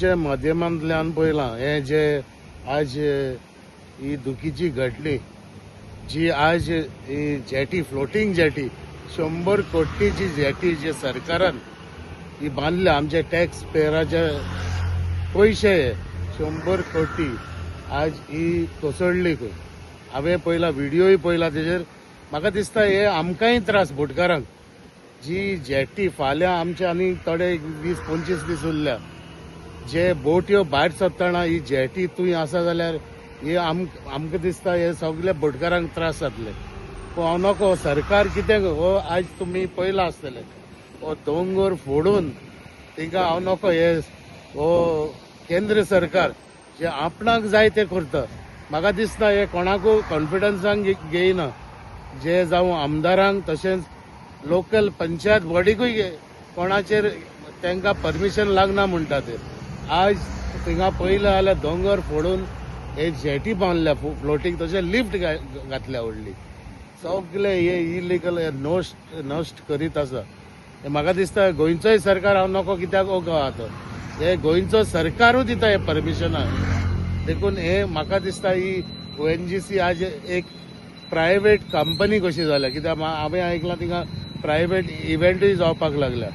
माध्यमांतल्यान पळयलां हें जे आज ही दुखीची घडली जी आज ही जेटी, फ्लोटींग जेटी, 100 कोटीची जेटी जे सरकारान ही बांदल्या, आमचे टॅक्स पेयराचे पयशे, 100 कोटी, आज ही कोसळ्ळी खंय. हांवें पळयला, व्हिडियोय पळयला तेजेर. म्हाका दिसता हे आमकांय त्रास बोटकारांक. जी जेटी फाल्यां आमचे आनी थोडे 20-25 दीस उरल्या, जे बोट्यो भायर सरतना ही जेटी थंय आसा जाल्यार हे आमकां दिसता हे सगळे बोटकारांक त्रास जातले. पूण हांव नको सरकार कितें हो आज तुमी पळयलां आसतलें, हो दोंगर फोडून तांकां हांव नको. हे हो केंद्र सरकार जे आपणाक जाय ते करता. म्हाका दिसता हे कोणाकूय कॉन्फिडन्सान घेयना, जे जावं आमदारांक, तशेंच लोकल पंचायत बॉडीकूय कोणाचेर तांकां परमिशन लागना म्हणटा ते. आज थिंगा पळयलें जाल्यार दोंगर फोडून हे जेटी बांदल्या फ्लोटींग, तशें लिफ्ट घातल्या व्हडली. सगळे हे इलिगल हे नश्ट नश्ट करीत आसा. हे म्हाका दिसता गोंयचोय सरकार हांव नको कित्याक ओगो आहा तो. हे गोंयचो सरकारूय दिता हे परमिशनां. देखून हे म्हाका दिसता ही ओएनजीसी आज एक प्रायवेट कंपनी कशी जाल्या, कित्याक हांवें आयकलां थिंगा प्रायवेट इव्हेंटूय जावपाक लागल्या.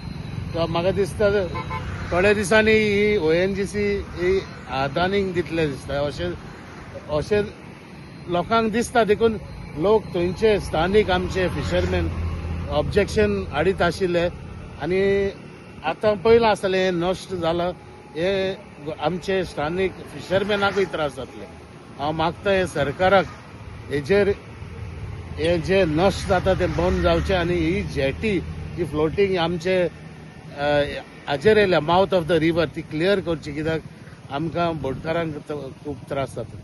सो म्हाका दिसता थोड्या दिसांनी ही ओएनजीसी ही अदानीक दितले दिसता, अशें अशें लोकांक दिसता. देखून लोक थंयचे स्थानीक आमचे फिशरमॅन ऑब्जेक्शन हाडीत आशिल्ले आनी आतां पयलां आसतलें हें नश्ट जालां. हे आमचे स्थानीक फिशरमॅनाकूय त्रास जातले. हांव मागता हे सरकाराक हेजेर हे जे नश्ट जाता तें बंद जावचें आनी ही जेटी जी फ्लोटींग आमचे हाजेर येयल्या, मावथ ऑफ the river, ती क्लियर करची, कित्याक आमकां बोटकारांक खूब त्रास जाता.